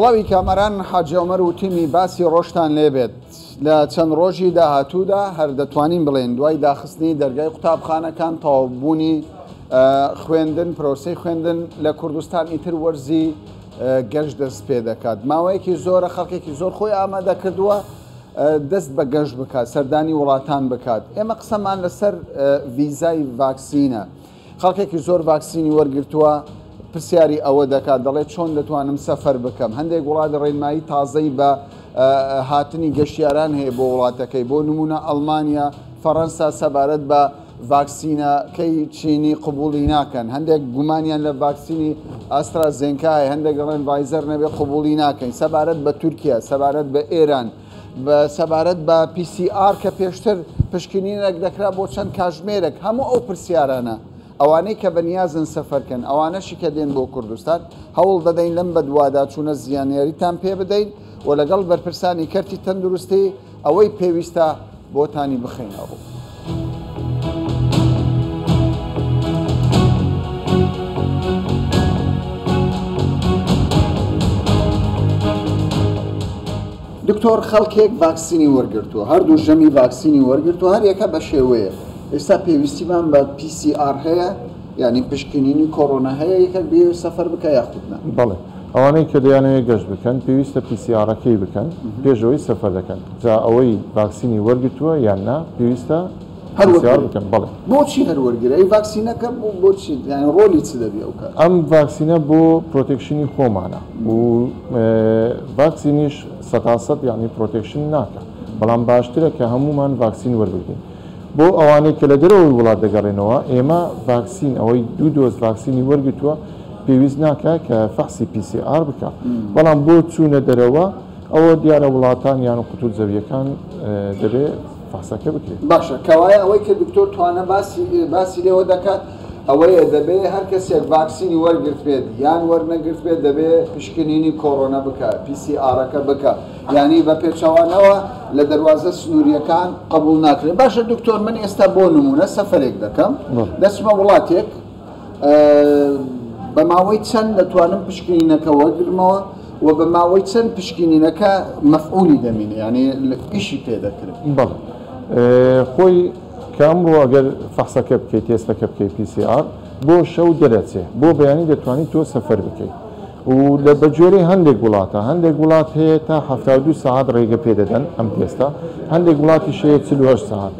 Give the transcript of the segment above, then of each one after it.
سڵاوی کامەران حاجی عومەر و تیمی باسی ڕۆژتان لێبێت. لە چەند ڕۆژی داهاتوودا هەر دەتوانین بڵێین دوای داخستنی دەرگای قوتابخانەکان تەواوبوونی خوێندن پرۆسەی خوێندن لە کوردستان ئیتر وەرزی گەشت دەست پێ دەکات. ماوەیەکی زۆرە خەڵکێکی زۆر خۆی ئامادە کردووە دەست بە گەشت بکات، سەردانی وڵاتان بکات. ئێمە قسەمان لەسەر ڤیزای ڤاکسینە. خەڵکێکی زۆر ڤاکسینی وەرگرتووە، پرسیاری ئەوە دەکات دەڵێت چۆن دەتوانم سەفەر بکەم؟ هەندێک وڵات ڕێنمایی تازەی بە هاتنی گەشتیاران هەیە بۆ وڵاتەکەی، بۆ نمونە ئەڵمانیا، فەڕەنسا سەبارەت بە ڤاکسینەکەی چینی قبوڵی ناکەن، هەندێک گومانیان لە ڤاکسینی ئاسترازێنکا هەیە، هەندێک دەڵێن ڤایزەر نەبێ قبوڵی ناکەین. سەبارەت بە تورکیا، سەبارەت بە ئێران، سەبارەت بە PCR کە پێشتر پشکنینێک دەکرا بۆ چەند کاژمێرێک، هەموو ئەو پرسیارانە ئەوانەی کە بەنیازن سەفەرکەن، ئەوانەشی کە دێن بۆ کوردستان، هەوڵ دەدەین لەم بەدواداچوونە زیانیاریتان پێ بدەین و لەگەڵ بەرپرسانی کەرتی تەندروستی ئەوەی پێویستە بۆتانی بخەینە ڕوو. دکتۆر خەڵکێک ڤاکسینی وەرگرتووە، هەردوو ژەمی ڤاکسینی وەرگرتووە، هەریەکە بە شێوەیەک، ئێستا پێویستیمان بە PCR هەیە، یانی پشکنینی کۆرۆنا هەیە یەکێک بیەوێت سەفەر بکە یاخود نا؟ بەڵێ ئەوانەی کە دەیانەوێت گەشت بکەن پێویستە PCR ەکەی بکەن پێش ئەوەی سەفەر دەکەن، جا ئەوەی ڤاکسینی وەرگرتووە یان نا پێویستە هەر PCR وەرگرێت. بکەن. بەڵێ. بۆچی هەر وەرگرێ؟ ئەی ڤاکسینەکە بۆچی یانی ڕۆلی چ دەبی ئەو کات؟ ئەم ڤاکسینە بۆ protection ی خۆمانە و ڤاکسینیش سەتاسەد یانی protection ناکا، بەڵام باشترە کە هەموومان ڤاکسین وەربگرین. بۆ ئەوانەی کە لە دەرەوەی وڵات دەگەڕێنەوە، ئێمە ڤاکسین ئەوەی دوو دۆز ڤاکسینی وەرگرتووە پێویست ناکا کە فەحسی PCR بکا، بەڵام بۆ چوونە دەرەوە ئەوە دیارە وڵاتان یان قوتوو زەویەکان دەبێ فەحسەکە بکرێت. باشە کەوایە ئەوەی کە دکتۆر توانە باسی باسی لێوە دەکات ئەوەیە دەبێ هەر کەسێک ڤاکسینی وەرگرتبێت یان وەرنەگرتبێت دەبێ پشکنینی کۆرۆنا بکە PCR ەکە بکە، یانی بە پێچەوانەوە لە دەروازە سنووریەکان قبوڵ ناکرێت. باشە دکتۆر من ئێستا بۆ نمونە سەفەرێک دەکەم دەچمە وڵاتێک بە ماوەی چەند دەتوانم پشکنینەکە وەرگرمەوە و بە ماوەی چەند پشکنینەکە مەفعولی دەمینێ یعنی ئیشی پێ دەکرێت؟ بەڵێ خۆی کە ئەمڕۆ ئەگەر فەحسەکە بکەیت تێستەکە بکەیت PCR بۆ شەو دەرەچێ بۆ بەیانی دەتوانیت تۆ سەفەر بکەیت و لە بەگوێرەی هەندێک وڵاتە هەندێک وڵات هەیە تا 72 سەعات ڕێگە پێ دەدەن ئەم تێستە، هەندێک وڵاتیش هەیە 48 سەعات،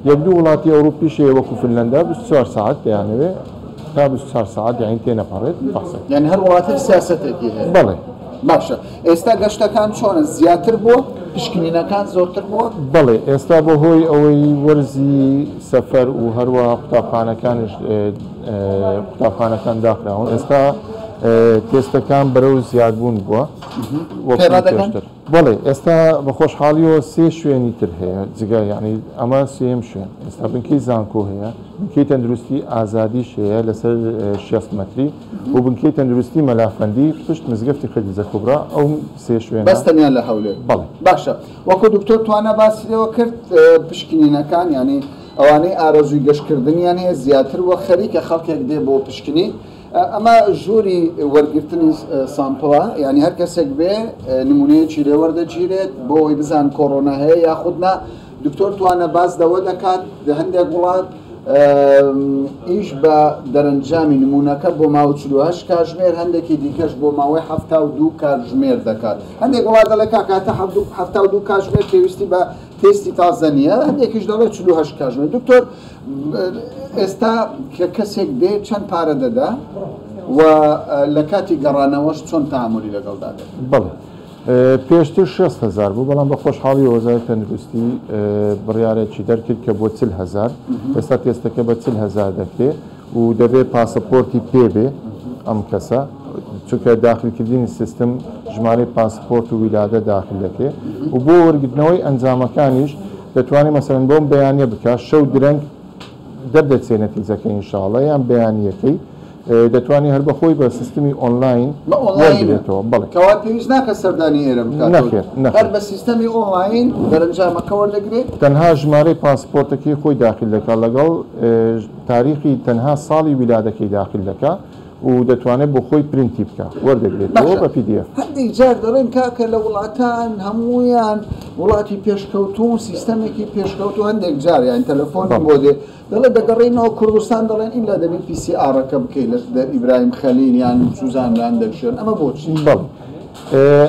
یەک دوو وڵاتی ئەوروپیش هەیە وەکو فنلەندا 24 سەعات دەیانەوێ تا 24 سەعات یانی تێنەپەڕێت فەحسەکە. یانی هەر وڵاتێک سیاسەتێکی هەیە. بەڵێ. باشە ئێستا گەشتەکان چۆنە؟ زیاتر بووە؟ پشکنینەکان زۆرتر بووە؟ بەڵێ ئێستا بەهۆی ئەوەی وەرزی سەفەر و هەروەها قوتابخانەکانیش قوتابخانەکان داخراون ئێستا تێستەکان بەرەو زیادبوون بووە وەکو پێشتر. بەڵێ ئێستا بە خۆشحاڵیەوە سێ شوێنی تر هەیە جگە یعنی ئەمە سێم شوێن ئێستا بنکەی زانکۆ هەیە، بنکەی تەندروستی ئازادیش هەیە لەسەر 60 مەتری و بنکەی تەندروستی مەلافەندی پشت مزگەفتی خەدیجە کوبرا، ئەو سێ شوێنە بەس تەنیا لە هەولێر. بەڵێ. باشە وەکو دکتۆر توانا باسی لێوە کرد پشکنینەکان یعنی ئەوانەی ئارەزووی گەشتکردنیان هەیە زیاتر وە خەریکە خەڵکێک دێ بۆ پشکنین. ئەمە ژووری وەرگرتنی sample ە، یعنی هەر کەسێک بێ نمونەیەکی لێ وەردەگیرێت بۆ ئەوەی بزان کۆرۆنا هەیە یاخود نا. دکتۆر توانە باس لەوە دەکات هەندێک وڵات ئیش بە دەرەنجامی نمونەکە بۆ ماوەی 48 کاتژمێر، هەندێکی دیکەش بۆ ماوەی 72 کاتژمێر دەکات. هەندێک وڵات دەڵێ کاکە تا 72 کاتژمێر پێویستی بە تێستی تازە نییە، هەندێکیش دەڵێ 48 کاتژمێر. دکتۆر ئێستا کە کەسێک دێ چەند پارە دەدا و لە کاتی گەڕانەوەش چۆن تەعامولی لەگەڵدا دەکات؟ بەڵێ پێشتر 6,000 بوو، بەڵام بە خۆشحاڵی وەزارەتی تەندروستی بڕیارێکی دەرکرد کە بۆ 40,000 ئێستا تێستەکە بە 40,000 دەکرێت و دەبێت پاسەپۆرتی پێ بێ ئەم کەسە، چونکە داخلکردنی سیستم ژمارەی پاسپۆرت و ویلادە داخل دەکرێت و بۆ وەرگرتنەوەی ئەنجامەکانیش دەتوانێت مەسەلەن بۆم بەیانیە بکە شەو درەنگ دەردەچێت نەتیجەکە ئینشاءڵڵا، یان بەیانیەکەی دەتوانێت هەر بەخۆی بە سیستمی ئۆنلاین بە ئۆنلاین وەرگرێتەوە. بەڵێ. کەوا پێویست ناکە سەردانی ئێرە بکات. نەخێر، نەخێر. هەر بە سیستەمی ئۆنلاین دەرەنجامەکە وەردەگرێت. تەنها ژمارەی پاسپۆرتەکەی خۆی داخل دەکات لەگەڵ تاریخی تەنها ساڵی ویلادەکەی داخل دەکات و دەتوانێت بۆ خۆی پرینتی بکا وەردەگرێتەوە بە PDF. هەندێک جار دەڵێن کاکە لە وڵاتان هەموویان وڵاتی پێشکەوتوو سیستەمێکی پێشکەوتوو، هەندێک جار یان تەلەفۆنم بۆ دێ دەڵێ دەگەڕێینەوە کوردستان دەڵێن ئیلا دەبێت PCR ەکە بکەی لە ئیبراهیم خەلیل یان سوزان لە هەندێک شوێن، ئەمە بۆچی؟ بەڵێ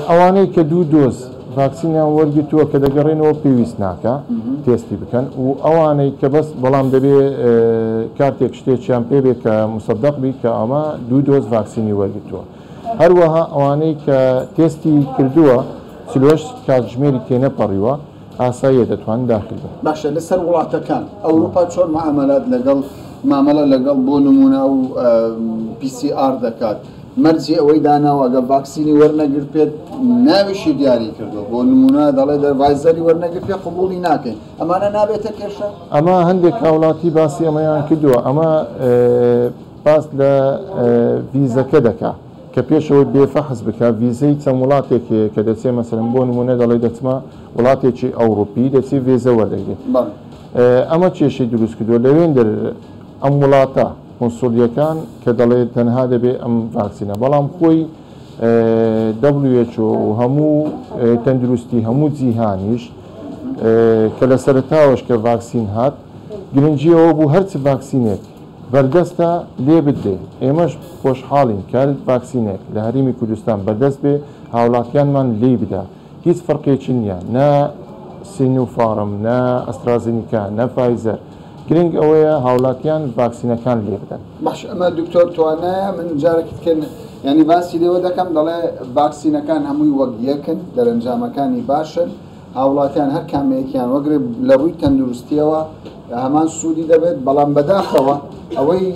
ئەوانەی کە 2 دۆز ڤاکسینیان وەرگرتووە کە دەگەڕێنەوە پێویست ناکە تێستی بکەن، و ئەوانەی کە بەس بەڵام دەبێ کارتێک شتێکیان پێ بێت کە مسەدەق بی کە ئەمە 2 دۆز ڤاکسینی وەرگرتووە. هەروەها ئەوانەی کە تێستی کردووە 48 کاتژمێری تێنەپەڕیوە ئاساییە دەتوانن داخل بن. باشە لەسەر وڵاتەکان ئەوروپا چۆن معاملات لەگەڵ مامەڵە لەگەڵ بۆ نمونە و PCR دەکات؟ مەرجی ئەوەی داناوە ئەگەر ڤاکسینی وەرنەگرت پێت ناویشی دیاری کردو، بۆ نمونە دەڵێ دەر ڤایزەری وەرنەگرت پێ قبوڵی ناکەین، ئەمانە نابێتە کێشە؟ ئەمە هەندێک هاوڵاتی باسی ئەمەیان کردووە. ئەمە باس لە ڤیزەکە دەکا کە پێشەوەی بێفەحس بکە ڤیزەی چەند وڵاتێک هەیە کە دەچێ مەسەلەن بۆ نمونە دەڵێ دەچمە وڵاتێکی ئەوروپی دەچێ ڤیزە وەردەگرێت. ئەمە کێشەی دروست کردووە لەوێندەر ئەم وڵاتە قونسولیەکان کە دەڵێت تەنها دەبێ ئەم ڤاکسینە، بەڵام خۆی WHO و هەموو تەندروستی هەموو جیهانیش کە لە سەرەتاوەش کە ڤاکسین هات گرنگیەوە بوو هەرچ ڤاکسینێک بەردەستە لێ بدرێ. ئێمەش خۆشحاڵین کە ڤاکسینێک لە هەرێمی کوردستان بەردەست بێ هاوڵاتیانمان لێی بدا، هیچ فەرقێکی نییە، نە سینوفارم نە ئەسترازینیکا نە فایزەر، گرنگ ئەوەیە هاوڵاتیان ڤاکسینەکان لێ بدەن. باش ئەمە دکتۆر توانایە من جارێکی تکە ینی باسی لێوە دەکەم، دەڵێ ڤاکسینەکان هەمووی وەک یەکن، دەرەنجامەکانی باشن، هاوڵاتیان هەر کامەیەکیان وەگرێ لە ڕووی تەندروستیەوە هەمان سوودی دەبێت، بەڵام بەداخەوە ئەوەی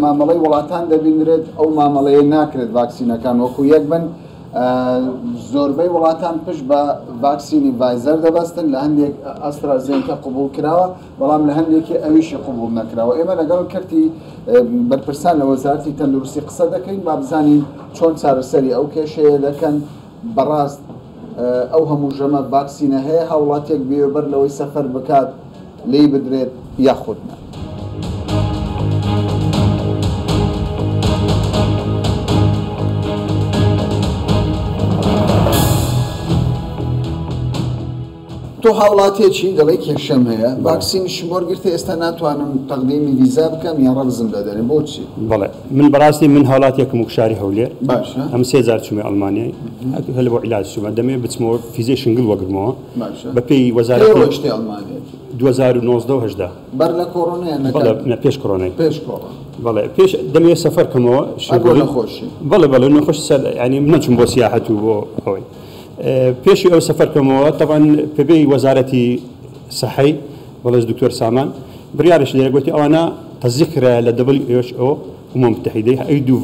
مامەڵەی وڵاتان دەبینرێت ئەو مامەڵەیە ناکرێت ڤاکسینەکان وەکو یەک بن. زۆربەی وڵاتان پشت بە ڤاکسینی ڤایزەر دەبەستن، لە هەندێک ئەسترازێنکە قبول کراوە بەڵام لە هەندێکی ئەویشی قبول نەکراوە. ئێمە لەگەڵ کەرتی بەرپرسان لە وەزارەتی تەندروستی قسە دەکەین با بزانین چۆن چارەسەری ئەو کێشەیە دەکەن. بەڕاست ئەو هەموو ژەمە ڤاکسینە هەیە هاوڵاتیەک بێوە بەر لەوەی سەفەر بکات لێی بدرێت یاخود نا. تۆ هاوڵاتیەکی دەڵێ کێشەم هەیە، ڤاکسینیشم وەرگرتە ئێستا ناتوانم تەقدیمی ڤیزا بکەم یان ڕەفزم دەدەنێ، بۆچی؟ بەڵێ من بەڕاستی من هاوڵاتیەکم و شاری هەولێر، باشە ئەم 3 جار چوومە ئەڵمانیای هەل بۆ عیلاج چوومە، دەمێ بچمەوە فیزەی شنگل وەگرمەوە. باشە. بەپێی وەزارەتی کەی ڕۆیشتی ئەڵمانیا؟ 2019 و 18. بەر لە کۆرۆنا یان نەکات؟ بەڵێ، نە، پێش کۆرۆنای. پێش کۆرۆنا. بەڵێ، پێش دەمێ سەفەر کەمەوە شنگڵی. ئەگۆ نەخۆشی. بەڵێ، بەڵێ، نەخۆشی سەر، یعنی نەچووم بۆ سیاحەت و بۆ ئەوەی. پێشی ئەو سەفەر کەمەوە طبعاً پێی وەزارەتی سەحەی بەڵێز دکتۆر سامان بڕیارش لێرە گوتی ئەوانە تەزیق کرایە لە WHO ئومم متحدەی ئەی دوو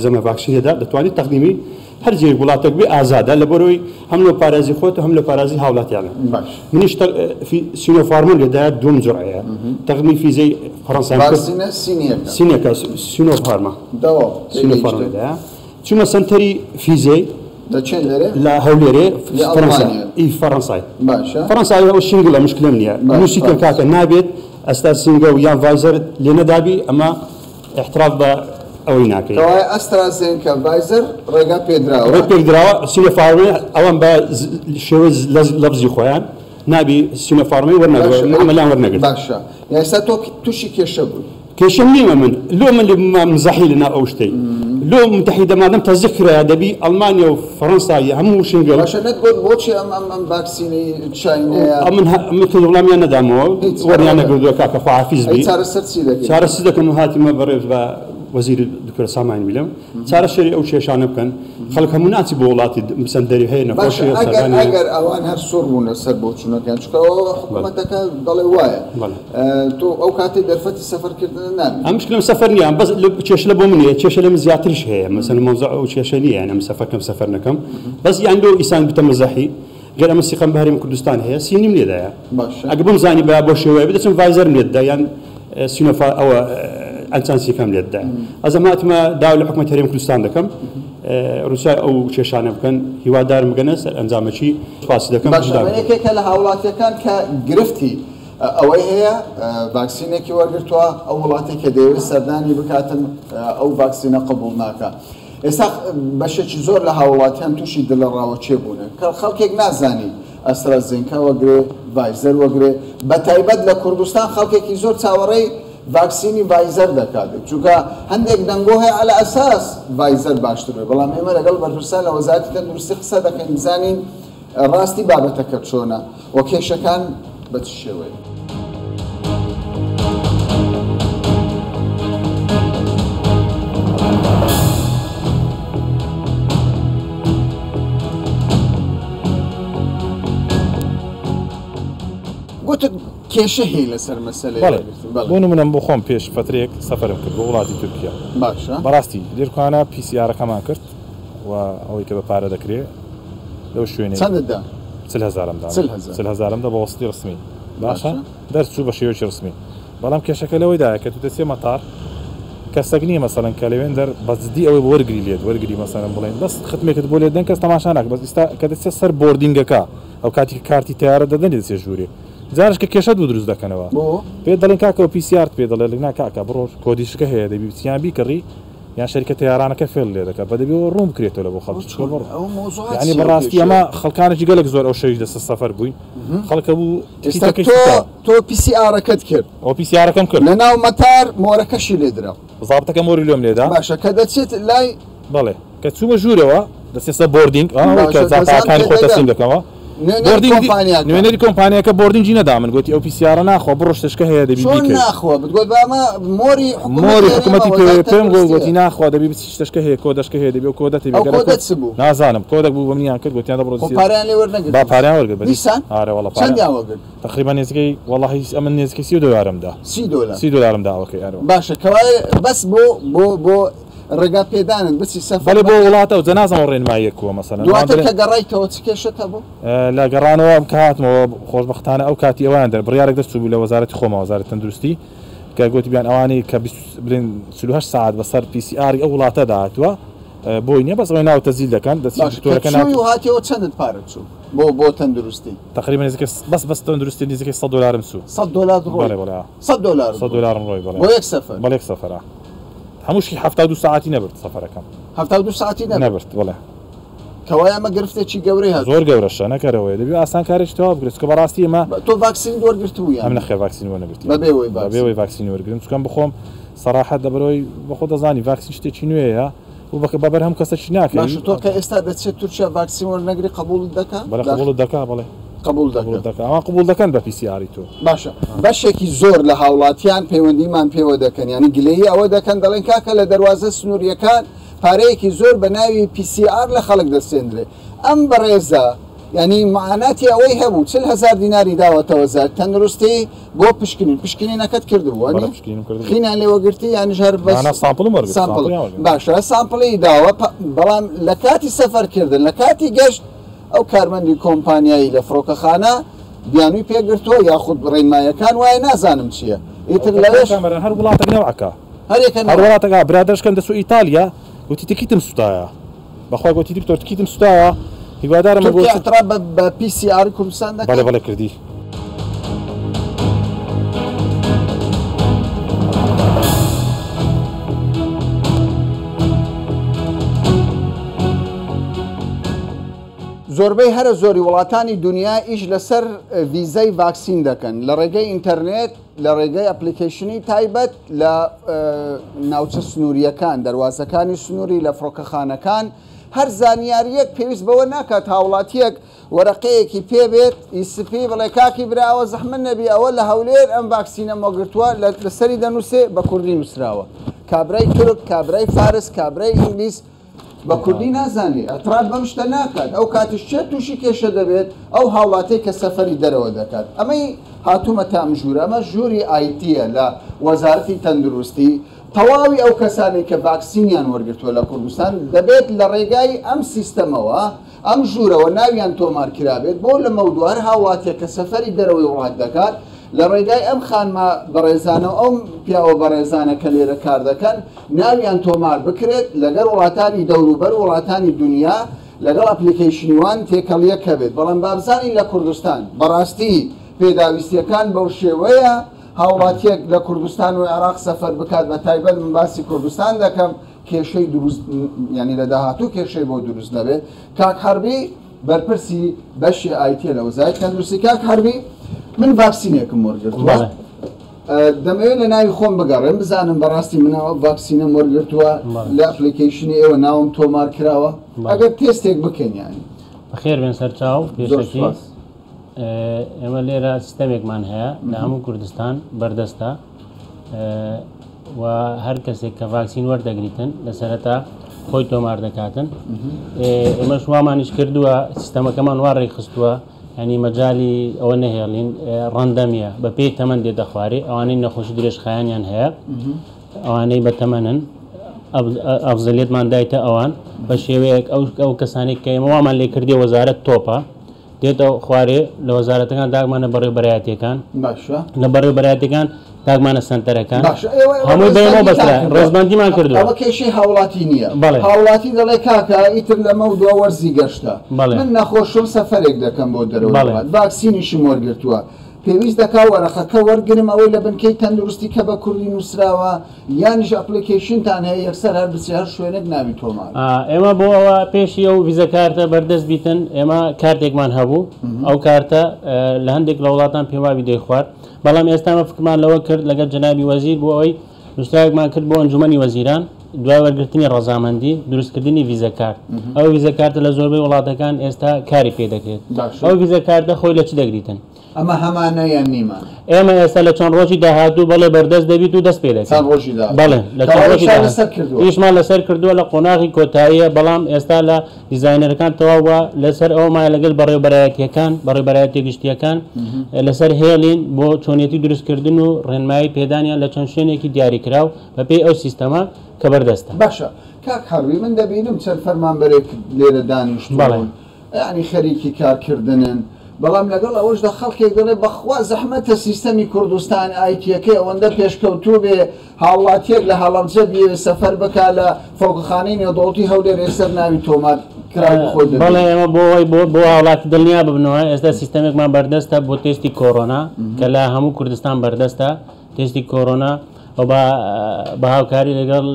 زەمە ڤاکسینەدا دەتوانێت تەقدیمی هەر جێ وڵاتێک بێ ئازادە لە بەرەوەی هەم لە پارێزی خۆت و هەم لە پارێزی هاوڵاتیانە. باش. منیش سینۆفارمم لێدا دووەم جوڕەیە. تەقدیمی فیزەی فەڕەنسا کرد. ڤاکسینە سینیەکە. سینیەکە، سینۆفارما. دەوا. سینۆفارما لێدایە. چوومە سەنتەری فیزەی لە چێن لەرێ؟ لە هەولێرێ، لە فەڕەنسا. ئەڵمانیا. ئی فەڕەنسای. باشە. فەڕەنسای ئەو شینگڵە مشکلەم نییە. باش، نووسیتە باش. کاکە نابێت ئەستا سینگە و یان ڤایزەر لێ نەدابی، ئەمە احتراف بە ئەوەی ناکەی. کەوایە ئەسترازێنکە ڤایزەر ڕێگا پێدراوە. ڕێ پێدراوە، سینۆفارمی ئەوان بە شێوەی لەفزی خۆیان نابی سینۆفارمی وەرنەگرت، باشە. عملیان وەرنەگرت. باشە. یان ئێستا تۆ تووشی کێشە بووی؟ کێشەم نییە من. لۆ من لە مزەحی لەناو ئەو شتەی. لۆ متحیدە مادەم تەزیق کرایە دەبی ئەڵمانیا و فەڕەنسا هەموو شنگل. باشە، نەتگوت بۆچی ئەم ڤاکسینەی چینەیە؟ ئەمن کە وەڵامیان نەدامەوە، هیچ. وەریان نەگردووە کاکە خواحافیز بی. ئەی چارەسەر چی دەکەی؟ چارەسەر دەکەم و هاتیمە بەڕێز بە وەزیر دکتۆر سامان ویلم. چارەسەری ئەو کێشانە بکەن. خەڵک هەموو ناچی بۆ وڵاتی سەندەری هەیە، نەخۆشی باشە، هەیە، سەردانی هەیە. ئەگەر ئەوان هەر سوور بوون لەسەر بۆچوونەکەیان، چونکە ئەوە حکوومەتەکە دەڵێ وایە. تۆ ئەو کاتێک دەرفەتی سەفەرکردنە نابی. ئەم مشکلم سەفەر نییە، بەس کێشە لە بۆ من نییە، کێشە لە من زیاتریش هەیە. مەسەلەن مەوزوع ئەو کێشە نییە، یان ئەم سەفەر کەم سەفەر نەکەم. بەس یان لۆ ئیسان بتە مەزەحی، گەر ئەمە سیقەم بە هەرێمی کوردستان هەیە، سینیم لێدایە. ئەگە بمزانی بە بۆ شێوەیە بدەچم ڤایزەرم لێددا یان سینۆفا ئەوە ئەنچانسیەکەم لێددا. ئەزەماتمە داوا لە حکومەت هەرێمی کوردستان دەکەم، ڕووسای ئەو کێشانە بکەن، هیوادارم بگەنە سەر ئەنجامەکی. سوپاسی دەکەم. باشە، ئەمە یەکێکە لە هاوڵاتیەکان کە گرفتی ئەوەی هەیە ڤاکسینێکی وەرگرتووە، ئەو وڵاتێک کە دەیەوێت سەردانی بکاتن ئەو ڤاکسینە قبوڵ ناکا. ئێستا بەشێکی زۆر لە هاوڵاتیان تووشی دڵەڕاوەکێ بوونە کە خەڵکێک نازانی ئەسترازینکا وەگرێ، ڤایزەر وەگرێ، بەتایبەت لە کوردستان خەڵکێکی زۆر چاوەڕێی ڤاکسینی ڤایزەر دەکات، چونکە هەندێک دەنگۆ هەیە عەلە ئەساس ڤایزەر باشتر بێ، بەڵام ئێمە لەگەڵ بەرپرسان لە وەزارەتی تەندروستی قسە دەکەین بزانین ڕاستی بابەتەکە چۆنە و کێشەکان بە چ شێوەیەک. گوتت کێشە هەیە لەسەر مەسەلەی بەڵێ وەرگرتن. بەڵێ. بۆ نمونە من بۆ خۆم پێش فەترەیەک سەفەرم کرد بۆ وڵاتی تورکیا. باشە. بەڕاستی لێرکانە پی سی ئارەکەمان کرد و ئەوەی کە بە پارە دەکرێ لەو شوێنەی. چەندت دا؟ 40 هەزارم دا. 40 هەزار. 40 هەزارم دا بە وەسڵی ڕسمی. باشە باشە. دەرچوو بە شێوەیەکی ڕسمی. بەڵام کێشەکە لەوەیدایە کە تو دەچێ مەتار کەسەک نییە مەسەلەن کە لەوێندەر بە جدی ئەوەی بۆ وەرگری لێت وەرگری مەسەلەن بڵێن بەس ختمێکت بۆ لێدەن کەس تەماشا ناکە بەس ئیستا کە دەچێ سەر boarding ەکە ئەو کاتی کە کارتی تەیارە دەدەن لێ دەچێ ژوورێ جارش کە کێشەت بۆ دروست دەکەنەوە بۆ؟ پێت دەڵێن کاکە ئەو PCR ت پێ دەڵێ نا کاکە بڕۆ کۆدیشکە هەیە دەبی بچی یان بیکڕی یان شەریکە تەیارانەکە فێڵ لێ دەکات بە دەبی ئەوە ڕوون بکرێتەوە لە بۆ خەڵک چۆن ئەو مەوزوعە یعنی چییە ئەو بەڕاستی کێشەیە؟ ئەمە خەڵکانێکی گەلێک زۆر ئەو شەویش لەسەر سەفەر بووین خەڵکە بوو ئێستا تیکەکەی تۆ سوتا. تۆ PCR ەکەت کرد ئەو PCR ەکەم کرد لە ناو مەتار مۆرەکەشی لێ درا. زابتەکە مۆری لۆم لێدا. باشە کە دەچێت لای. بەڵێ کە چوومە ژوورەوە دەچێت سەر boarding ئا ئەوەی کە باشە دەزان زاپاکانی پێ خۆی دەگەم. تەسلیم دەکەمەوە. نوێنەری boarding کۆمپانیاکە. نوێنەری کۆمپانیاکە boarding ی نەدا من گوتی ئەو PCR ە ناخوا بڕۆ شتەشکە هەیە دەبی چۆن بیکەی. ناخوا بتگوت با ئەمە مۆری حکوومەتی مۆری هەرێمە حکوومەتی پێ وەزارەتی پێم گوت تەندروستیە. گوتی ناخوا دەبی بچی شتەشکە هەیە کۆدەشکە هەیە دەبی ئەو کۆدەت هەبی ئەو گەرە کۆدە کۆد چ بوو؟ نازانم کۆدەک بوو بە منیان کرد گوتیان دە بڕۆ خۆ دەچی پارەیان لێ با وەرنەگرتبوو. پارەیان وەرگرت بە دیسان؟ ئارە وەڵا پارەیان چەندیان وەرگرت؟ تقریبا نزیکەی وەڵاهی ئەمن نزیکەی 30 دۆلارم دا. 30 دۆلار. 30 دۆلارم دا ئەوەکەی ئەرۆ. باشە کەوایە بەس بۆ بۆ بۆ ڕێگا پێدانت بچی سەفەر بەڵێ بۆ بکەی. وڵاتە و جەنازەم ئەو ڕێنماییە کووە مەسەلەن دواتر کە گەڕایتەوە چ کێشەت هەبوو؟ لە گەڕانەوە کە هاتمەوە خۆشبەختانە ئەو کاتی ئەویان دەر بڕیارێک دەرچوو بوو لە وەزارەتی خۆمە وەزارەتی تەندروستی کە گوتبیان ئەوانەی کە بڵێن 48 سەعات بەسەر PCR ی ئەو وڵاتەدا هاتووە بۆی نییە بەس ئەوەی ناو تەسجیل دەکەن دەچی باشە کە دکتۆرەکە ناو چووی و هاتیەوە چەندت پارە چوو بۆ بۆ تەندروستی؟ تقریبا نزیکە بەس بەس تەندروستی نزیکەی 100 دۆلارم چوو. 100 دۆلار ڕۆی؟ بەڵێ بەڵێ 100 دۆلار 100 دۆلارم ڕۆی بەڵێ. بۆ یەک سەفەر؟ بەڵێ یەک سەفەرە. هەمووشی 72 سەعاتی نەبرد سەفەرەکەم. 72 سەعاتی نەبرد؟ نەبرد بەڵێ. کەوایە ئەمە گرفتێکی گەورەی هاتوو. زۆر گەورەشە نەکەرەوەیە دەبی ئاسانکارێکی تەواو بکرێت چونکە بەڕاستی ئێمە تۆ ڤاکسین وەرگرتبوو یان؟ ئەم نەخێر ڤاکسین وەرنەگرتیم. بەبێ وەی ڤاکسین. بەبێ وەی ڤاکسین وەرگرم چونکە بخۆم سەراحەت لەبەرەوەی بەخۆ دەزانی ڤاکسین شتێکی نوێیە و بە بەرهەم کەسەکی ناکەی. باشە تۆ کە ئێستا دەچێت تورکیا ڤاکسین وەرنەگری قبوڵت دەکا؟ بەڵێ قبوڵت دەکا بەڵێ. قبوڵ دەکا. قبوڵ دەکا ئەوان قبوڵ دەکەن بە PCR ی تۆ. باشە بەشێکی زۆر لە هاوڵاتیان پەیوەندیمان پێوە دەکەن یانی گلەیی ئەوە دەکەن دەڵێن کاکە لە دەروازە سنووریەکان پارەیەکی زۆر بە ناوی PCR لە خەڵک دەستێندرێ. ئەم بەڕێزە یعنی معاناتی ئەوەی هەبوو 40 هەزار دیناری داوەتە وەزارەت تەندروستی بۆ پشکنین. پشکنینەکەت کردبوو بەڵێ پشکنینم کردبوو. خینیان لێوەگرتی یانیش هەر بەس نا sample م وەرگرت، sample. sample یان وەرگرت. باشە sample ی داوە بەڵام لە کاتی سەفەرکردن لە کاتی گەشت ئەو کارمەندی کۆمپانیایی لە فڕۆکەخانە بیانووی پێگرتووە یاخود ڕێنمایەکان وایە نازانم چییە ئیتر لەوێش هەر وڵاتێک نەوعەکە هەر یەکە هەر وڵاتێک برادەرشکەم دەچوو ئیتالیا گوتی تکیتم سوتایە بەخوا گوتی دکتۆر تکیتم سوتایە هیوادارم تورکیا اعتراف بە PCR کوردستان دەکات؟ بەڵێ بەڵێ کردی. زۆربەی هەرە زۆری وڵاتانی دنیا ئیش لەسەر ڤیزای ڤاکسین دەکەن لە ڕێگەی ئینتەرنێت لە ڕێگەی application ی تایبەت لە ناوچە سنووریەکان دەواازەکانی سنووری لە فڕۆکەخانەکان هەر زانیاریەک پێویست بەوە ناکات هاوڵاتیەک وەرەقەیەکی پێبێت ئیسپی بڵێ کاکی براوە زەحمە نەبی ئەوە لە هەولێر ئەم ڤاکسینە مۆگرتووە لەسەری دەنووسێ بە کوردی نووسراوە کابرای تورک کابرای فارس کابرای ئینگلیز بە کوردی نازانێ اعتراف بەم شتە ناکات ئەو کاتیش چێت تووشی کێشە دەبێت ئەو هاوڵاتەی کە سەفەری دەرەوە دەکات ئەمەی هاتوومە تا ئەم ژوورە ئەمە ژووری IT یە لە وەزارەتی تەندروستی تەواوی ئەو کەسانەی کە ڤاکسینیان وەرگرتووە لە کوردستان دەبێت لە ڕێگای ئەم سیستەمەوە ئەم ژوورەوە ناویان تۆمار کرابێت بۆ لە مەودوو هەر هاوڵاتیە کە سەفەری دەرەوەی وڵات دەکات لە ڕێگای ئەم خانمە بەڕێزانە و ئەو پیاوە بەڕێزانە کە لێرە کار دەکەن ناویان تۆمار بکرێت لەگەڵ وڵاتانی دەوروبەر وڵاتانی دنیا لەگەڵ application ی وان تێکەڵیەک هەبێت بەڵام بابزانین لە کوردستان بەڕاستی پێداویستیەکان بەو شێوەیە هاوڵاتیەک لە کوردستان و عێراق سەفەر بکات، بە تایبەت من باسی کوردستان دەکەم، کێشەی دروست یعنی لە داهاتوو کێشەی بۆ دروست نەبێت. کاک حەربی بەرپرسی بەشی IT لە وەزارەتی تەندروستی. کاک حەربی، من ڤاکسینێکم وەرگرتووە، دەمەوێت لە ناوی خۆم بگەڕێم بزانم بەڕاستی منەوە ڤاکسینم وەرگرتووە، لە application ی ئێوە ناوم تۆمار کراوە، ئەگەر تێستێک بکەن یانی. بەخێر بێن سەرچاو. پێشەکی ئێمە لێرە سیستەمێکمان هەیە لە هەموو کوردستان بەردەستە و هەر کەسێک کە ڤاکسین وەردەگریتن لە سەرەتا خۆی تۆمار دەکاتن. ئێمەش وامانیش کردووە، سیستەمەکەمان وا ڕێکخستووە، ینی مەجای ئەوە نەهێڵین ڕەندەمیە، بە پێی تەمەند دێتە خوارێ. ئەوانەی نەخۆشی درێژخایەنیان هەیە، ئەوانەی بە تەمەنن، ئەفزەلیەتمان دایتە ئەوان بە شێوەیەک ئەو کەسانی کە ئێمە وامان لێ کردی وەزارەت تۆپە دێتە خوارێ لە وەزارەتەکان داگمانە بەڕێوبەرایەتیەکان، لە بەڕێوبەرایەتیەکان داگمانە سەنتەرەکان، هەمووی بەێمە بەسرا ڕێزبەندیمان کردووە. ئەوە کێشەی هاوڵاتی نییە. هاوڵاتی دەڵێ کاکە ئیتر لەمە و دوا وەرزی گەشتە، من نەخۆشم سەفەرێک دەکەم بۆ دەرەوە، ڤاکسینیشم وەرگرتووە، پێویست دەکا وەرەقەکە وەرگرم ئەوەی لە بنکەی تەندروستی کە بە کوردی نووسراوە، یانیش application تان هەیە یەکسەر هەر بچێ هەر شوێنێک ناوی تۆمار؟ ئێمە بۆ ئەوە پێشی ئەو ڤیزە کارتە بەردەست بیتن، ئێمە کارتێکمان هەبوو، ئەو کارتە لە هەندێک لە وڵاتان پێواوی دەیخوارد، بەڵام ئێستا مە فکرمان لەوە کرد لەگەڵ جەنابی وەزیر بۆ ئەوەی نووسراوێکمان کرد بۆ ئەنجومەنی وەزیران دوای وەرگرتنی ڕەزامەندی دروستکردنی ڤیزە کارت. ئەو ڤیزە کارتە لە زۆربەی وڵاتەکان ئێستا کاری پێ دەکرێت. ئەو ڤیزە کارتە خۆی لە چ دەگریتن؟ ئەمە هەمانە یان نیمان؟ ئێمە ئێستا لە چەند ڕۆژی داهاتوو بەڵێ بەردەست دەبیت و دەست پێ دەکەین. چەند ڕۆژی داهاتوو؟ بەڵێ، لە چەند ڕۆژی داهاتوو ئیشمان لەسەر کردووە، لە قۆناغی کۆتاییە، بەڵام ئێستا لە دیزاینەرەکان تەواو بووە، لەسەر ئەوە مایە لەگەڵ بەڕێوبەرایەتیەکان، بەڕێوبەرایەتیە گشتیەکان لەسەر هێڵین بۆ چۆنیەتی دروستکردن و ڕێنمایی پێدانیان لە چەند شوێنێکی دیاریکراو بەپێی ئەو سیستەمە کە بەردەستە. باشە کاک حەربی، من دەبینم چەند فەرمانبەرێک لێرە دانیشتوون، یعنی خەریکی کارکردنن، بەڵام لەگەڵ ئەوەشدا خەڵکێک دەڵێ بەخوا زەحمەتە سیستەمی کوردستان ئایتیەکەی ئەوەندە پێشکەوتوو بێ، هاوڵاتیەک لە هەڵەبجە بیەوێ سەفەر بکا لە فڕۆکەخانەی نێودەوڵەتی هەولێر ئێستا ناوی تۆمار کراوی خۆی دەبێت. بەڵێ، ئێمە بۆ ئەوەی بۆ هاوڵاتی دڵنیا ببنەوە ئێستا سیستەمێکمان بەردەستە بۆ تێستی کۆرۆنا کە لە هەموو کوردستان بەردەستە. تێستی کۆرۆنا و بە هاوکاری لەگەڵ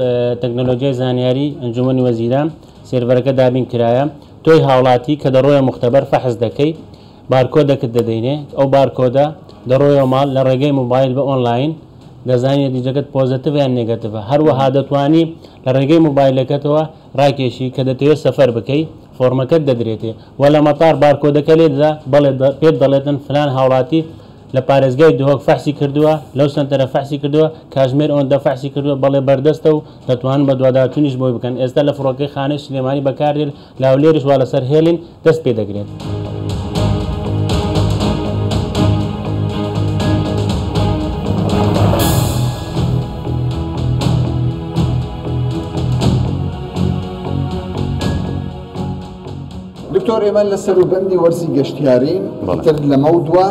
تەکنەلۆژیای زانیاری ئەنجومەنی وەزیران سێرڤەرەکە دابین کرایە. تۆی هاوڵاتی کە دەڕۆیە مختبەر فەحس دەکەی، بارکۆدەکت دەدەینێ، ئەو بارکۆدە دەڕۆیەوە ماڵ لە ڕێگەی مۆبایل بە ئۆنلاین دەزانی نەتیجەکەت positive یان negative ە. هەروەها دەتوانی لە ڕێگەی مۆبایلەکەتەوە ڕاکێشی کە دەتەوێت سەفەر بکەی، فۆرمەکەت دەدرێتێ و لە مەتار بارکۆدەکە لێ دەدا، بەڵێ پێت دەڵێتن فلان هاوڵاتی لە پارێزگای دهۆک فەحسی کردووە، لەو سەنتەرە فەحسی کردووە، کاژمێر ئەوەندە فەحسی کردووە، بەڵێ بەردەستە و دەتوانن بەدواداچوونیش بۆی بکەن. ئێستا لە فڕۆکەی خانەی سلێمانی بەکاردێت، لە هەولێریش وا لەسەر هێڵین دەست پێ دەگرێت. دکتۆر، ئێمە لە سەروبەندی وەرزی گەشتیارین، تر لەمە دوا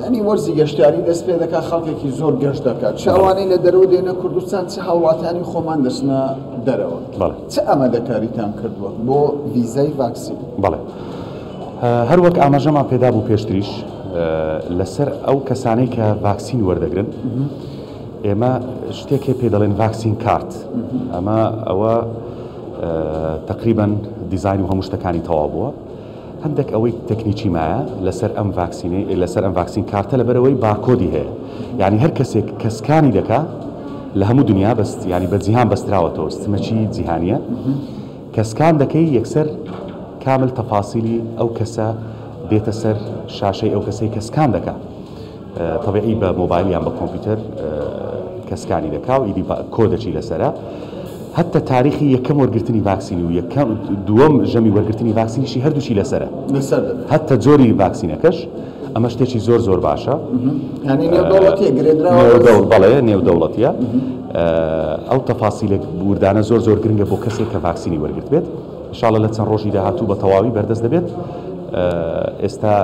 ئەنی وەرزی گەشتیاری دەست پێ دەکات، خەڵکێکی زۆر گەشت دەکات، چ ئەوانەی لە دەرەوە دێنە کوردستان، چ هاوڵاتیانی خۆمان دەچنە دەرەوە. چ ئامادەکاریتان کردووە بۆ ڤیزای ڤاکسین؟ بەڵێ، هەر وەک ئاماژەمان پێدا بوو پێشتریش لەسەر ئەو کەسانەی کە ڤاکسین وەردەگرن، ئێمە شتێک پێ دەڵێن vaccine card. ئەمە ئەوە تقریبا دیزاین و هەموو شتەکانی تەواو بووە، هەندێک ئەوەی تەکنیکی مایە لەسەر ئەم ڤاکسینەی لەسەر ئەم vaccine card ە، لەبەرەوەی بارکۆدی هەیە، یعنی هەر کەسێک کە scan ی دەکا لە هەموو دنیا بەست، یعنی بە جیهان بەستراوەتەوە، سیستمەکی جیهانیە، کە scan دەکەی یەکسەر کامل تەفاسیلی ئەو کەسە دێتە سەر شاشەی ئەو کەسەی کە scan دەکا، تەبیعی بە مۆبایل یان بە کۆمپیوتەر کە scan ی دەکا و ئیدی کۆدەچی لەسەرە، حتی تاریخی یەکەم وەرگرتنی ڤاکسین و یەکەم دووەم ژەمی وەرگرتنی ڤاکسینیشی هەردووچی لەسەرە، حتی جۆری ڤاکسینەکەش. ئەمە شتێکی زۆر زۆر باشە، یعنی نێودەوڵەتیە، گرێدراوە؟ بەڵێ نێودەوڵەتیە. ئەو تەفاسیلێک وردانە زۆر زۆر گرنگە بۆ کەسێک کە ڤاکسینی وەرگرت بێت. ئینشاڵڵا لە چەند ڕۆژی داهاتوو بە تەواوی بەردەست دەبێت. ئێستا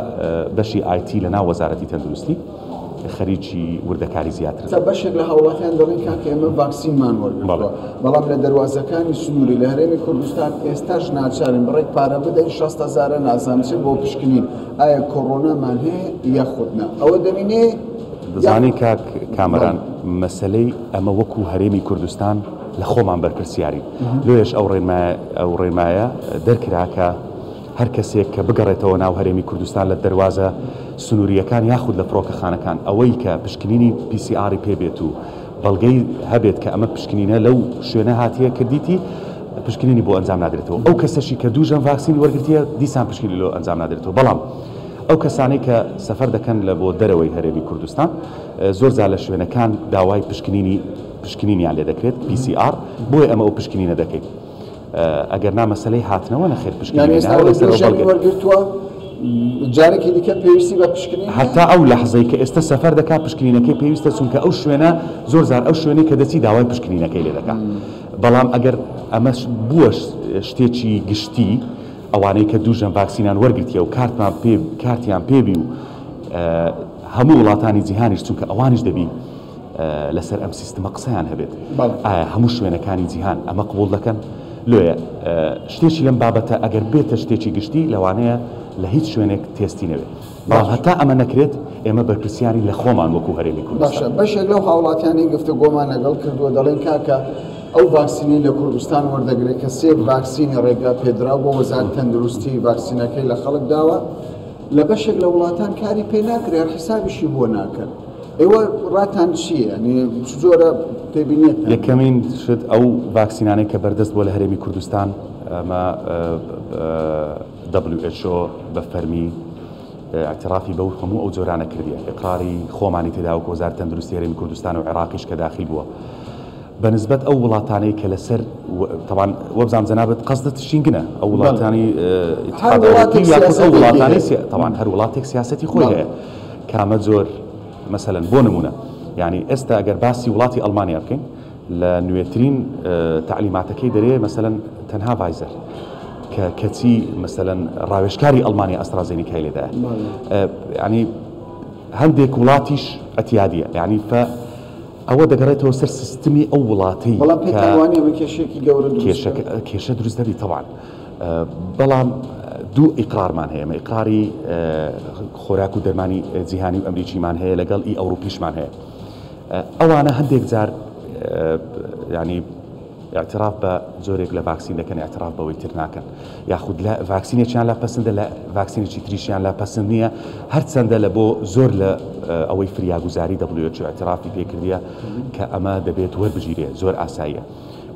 بەشی IT لە ناو وەزارەتی تەندروستی خەریکی وردەکاری زیاترن. ئێستا بەشێک لە هاوڵاتیان دەڵێن کاکە ئێمە ڤاکسینمان وەرگرتووە، بەڵام لە دەروازەکانی سنووری لە هەرێمی کوردستان ئێستاش ناچارین بڕێک پارە بدەین 60 هەزارە نازانم چ بۆ پشکنین، ئایا کۆڕۆنامان هەیە یاخود نا؟ ئەوە دەمینێ دەزانی کاک کامەران مەسەلەی ئەمە وەکو هەرێمی کوردستان لە خۆمان بەرپرسیارین، لۆیەش ئەو ڕێنمایە ئەو ڕێنمایە دەرکرا کە هەر کەسێک کە بگەڕێتەوە ناو هەرێمی کوردستان لە دەروازە سنوورییەکان یاخود لە فڕۆکەخانەکان ئەوەی کە پشکنینی PCR ی پێ بێت و بەڵگەی هەبێت کە ئەمە پشکنینە لەو شوێنە هاتیە کردیتی پشکنینی بۆ ئەنجام نادرێتەوە. ئەو کەسەشی کە دوو ژەم ڤاکسینی وەرگرتیە دیسان پشکنینی لۆ ئەنجام نادرێتەوە. بەڵام ئەو کەسانەی کە سەفەر دەکەن لە بۆ دەرەوەی هەرێمی کوردستان زۆر جار لە شوێنەکان داوای پشکنینی پشکنینیان لێ دەکرێت PCR بۆیە ئەمە ئەو پشکنینە دەکەین. ئەگەر نا مەسەلەی هاتنەوە نەخێر پشکنینی یانی ئێستا ئەوەی دوو ژەمی وەرگرتووە جارێکی دیکە پێویستی بە پشکنین هەیە؟ هەتا ئەو لەحزەی کە ئێستا سەفەر دەکات پشکنینەکەی پێویستە چونکە ئەو شوێنە زۆر جار ئەو شوێنەی کە دەچی داوای پشکنینەکەی لێ دەکات بەڵام ئەگەر ئەمەش بووە شتێکی گشتی ئەوانەی کە دوو ژەم ڤاکسینان وەرگرتیە و کارتمان پێ کارتیان پێبی و هەموو وڵاتانی جیهانیش چونکە ئەوانیش دەبی لەسەر ئەم سیستمە قسەیان هەبێت ئایا هەموو شوێنەکانی جیهان ئەمە قبوڵ دەکەن؟ لۆیە شتێکی لەم بابەتە ئەگەر بێتە شتێکی گشتی لەوانەیە لە هیچ شوێنێک تێستی نەبێت بەڵام هەتا ئەمە نەکرێت ئێمە بەرپرسیارین لە خۆمان وەکو هەرێمی کوردستان. باشە بەشێک لەو هاوڵاتیانەی گفتوگۆمان لەگەڵ کردووە دەڵێن کاکە ئەو ڤاکسینەی لە کوردستان وەردەگرێت کە سێ ڤاکسینی ڕێگا پێدراو بۆ وەزارەتی تەندروستی ڤاکسینەکەی لە خەڵک داوە لە بەشێک لە وڵاتان کاری پێ ناکرێت هەر حیسابیشی بۆ ناکەن. ئێوە ڕاتان چییە؟ یانی چ جۆرە تێبینیەکتان؟ یەکەمین شت ئەو ڤاکسینانەی کە بەردەست بووە لە هەرێمی کوردستان ئەمە WHO بە فەرمی اعترافی بەو هەموو ئەو جۆرانە کردیە ئیقراری خۆمانی تێدا وەکو وەزارەتی تەندروستی هەرێمی کوردستان و عێراقیش کە داخیل بووە بە نسبەت ئەو وڵاتانەی کە لەسەر تەبان وەبزانم جەنابت قەسدت شینگنە ئەو وڵاتانی ئیتحاد ئەوروپی یاخود ئەو وڵاتانەی تەبان هەر وڵاتێک سیاسەتی خۆی هەیە کامە جۆر مەسەلەن بۆ نمونە یعنی ئێستا ئەگەر باسی وڵاتی ئەڵمانیا بکەین لە نوێترین تەعلیماتەکەی دەرێ مەسەلەن تەنها ڤایزەر کە کەچی مەسەلەن ڕاوێژکاری ئەڵمانیا ئەسترازێنیکای لێدایە یعنی هەندێک وڵاتیش ئەتیادیە یعنی فە ئەوە دەگەڕێتەوە سەر سیستمی ئەو وڵاتەی بەڵام پێتان وانیە ئەمە کێشەیەکی گەورە دروست بکات؟ کێشە دروست دەبی تەبعەن بەڵام دوو ئیقرارمان هەیە ئەمە ئیقراری خۆراک و دەرمانی جیهانی و ئەمریکیمان هەیە لەگەڵ ئی ئەوروپیشمان هەیە ئەوانە هەندێک جار ینی ئیعتراف بە جۆرێک لە ڤاکسین دەکەن ئیعتراف بەوەی تر ناکەن یاخود لە ڤاکسینێکیان لا پەسندە لە ڤاکسینێکی تریشیان لا پەسند نییە هەرچەندە لە بۆ زۆر لە ئەوەی فریاگوزاری WHO ئیعترافی پێکردیە کە ئەمە دەبێت وەربگیرێ زۆر ئاساییە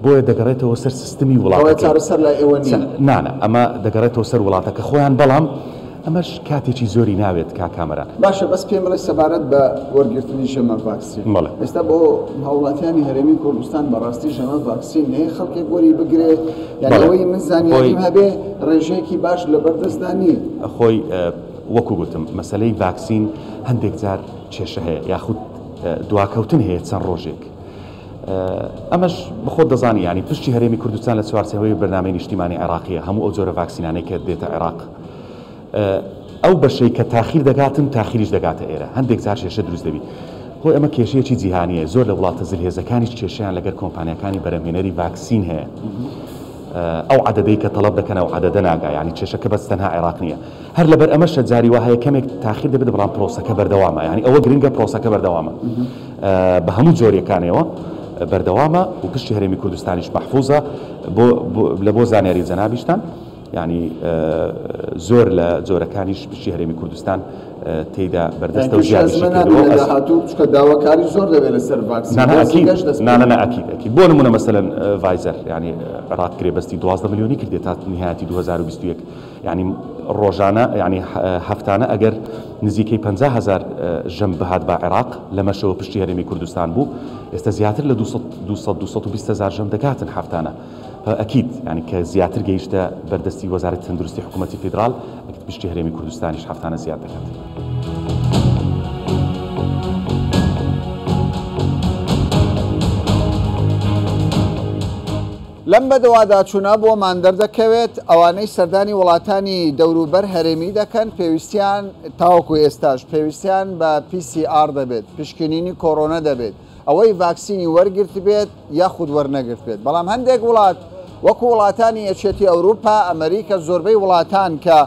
بۆیە دەگەڕێتەوە سەر سیستمی وڵاتەکەی چارەسەر لای ئێوە نییە نانا ئەمە دەگەڕێتەوە سەر وڵاتەکە خۆیان بەڵام ئەمەش کاتێکی زۆری ناوێت کاک کامەران. باشە بەس پێم بڵێ سەبارەت بە وەرگرتنی ژەمە ڤاکسین بەڵێ. ئێستا بۆ هاوڵاتیانی هەرێمی کوردستان بەڕاستی ژەمە ڤاکسین هەیە خەڵکێک وەری بگرێ یان بەڵێ. ئەوەی من زانیاریم خۆی هەبێ ڕێژەیەکی باش لەبەردەستدا نییە. خۆی وەکو گوتم مەسەلەی ڤاکسین هەندێک جار کێشە هەیە یاخود دواکەوتن هەیە چەند ڕۆژێک ئەمەش بەخۆت دەزانی یانی پشتی هەرێمی کوردستان لە چوارچێوەی بەرنامەی نیشتیمانی عێراقیە هەموو ئەو جۆرە ڤاکسینانەی کە دێتە عێراق ئەو بەشەی کە تاخیر دەگاتن تاخیریش دەگاتە ئێرە هەندێک جار کێشە دروست دەبی خۆی ئەمە کێشەیەکی جیهانیە زۆر لە وڵاتە زلهێزەکانیش کێشەیان لەگەر کۆمپانیاکانی بەرەمهێنەری ڤاکسین هەیە ئەو عەدەدەی کە تەڵەب دەکەن ئەو عەدەدە ناگا یانی کێشەکە بەس تەنها عێراق نییە هەر لەبەر ئەمەشە جاری وا هەیە کەمێک تاخیر دەبێت بەڵام پرۆسەکە بەردەوامە یانی ئەوە گرنگە پرۆسەکە بەردەوامە بە هەموو جۆریەکانەوە بەردەوامە و پشتی هەرێمی کوردستانیش مەحفوزە بۆ لە بۆ زانیاری جەنابیشتان یانی زۆر لە جۆرەکانیش پشتی هەرێمی کوردستان تێیدا بەردەستە و زیادیشی کردووە. لە داهاتوو چونکە داواکاری زۆر دەبێت لەسەر ڤاکسین. نا نا ئەکید نا نا نا ئەکید ئەکید بۆ نموونە مەسەلەن ڤایزەر یانی عێراق گرێبەستی 12 ملیۆنی کردێت تا نهایەتی 2021 یانی ڕۆژانە یانی هەفتانە ئەگەر نزیکەی 50 هەزار ژەم بهات با عێراق لەمەشەوە پشتی هەرێمی کوردستان بوو ئێستا زیاتر لە 200 200 220 هەزار ژەم دەگاتن هەفتانە ئەکید یانی کە زیاتر گەیشتە بەردەستی وەزارەتی تەندروستی حکوومەتی فیدراڵ، ئەکید پشکی هەرێمی کوردستانیش هەفتانە زیاد دەکات. لەم بەدواداچوونە بۆمان دەردەکەوێت ئەوانەی سەردانی وڵاتانی دەوروبەر هەرێمی دەکەن پێویستیان تاوەکو ئێستاش پێویستیان بە PCR دەبێت، پشکنینی کۆرۆنە دەبێت، ئەوەی ڤاکسینی وەرگرتبێت یاخود وەرنەگرتبێت، بەڵام هەندێک وڵات وەکو وڵاتانی یەکێتی ئەوروپا، ئەمریکا، زۆربەی وڵاتان کە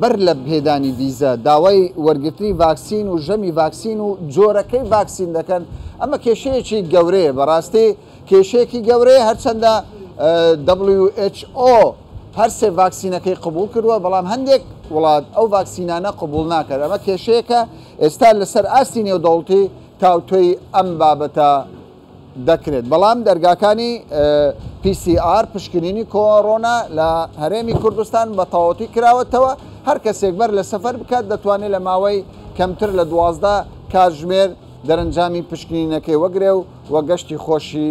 بەر لە پێدانی ڤیزە داوای وەرگرتنی ڤاکسین و ژەمی ڤاکسین و جۆرەکەی ڤاکسین دەکەن، ئەمە کێشەیەکی گەورەیە بەڕاستی کێشەیەکی گەورەیە هەرچەندە WHO هەر سێ ڤاکسینەکەی قبوڵ کردووە بەڵام هەندێک وڵات ئەو ڤاکسینانە قبوڵ ناکات ئەمە کێشەیەکە ئێستا لەسەر ئاستی نێودەوڵەتی تاوتوێی ئەم بابەتە دەکرێت بەڵام دەرگاکانی PCR پشکنینی کۆرۆنا لە هەرێمی کوردستان بە تەواوەتی کراوەتەوە هەر کەسێک بەر لە سەفەر بکات دەتوانێت لە ماوەی کەمتر لە 12 کاتژمێر دەرەنجامی پشکنینەکەی وەگرێ و و گەشتی خۆشی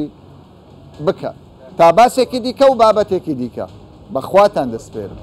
بکە تا باسێکی دیکە و بابەتێکی دیکە بە خواتان دەسپێرم.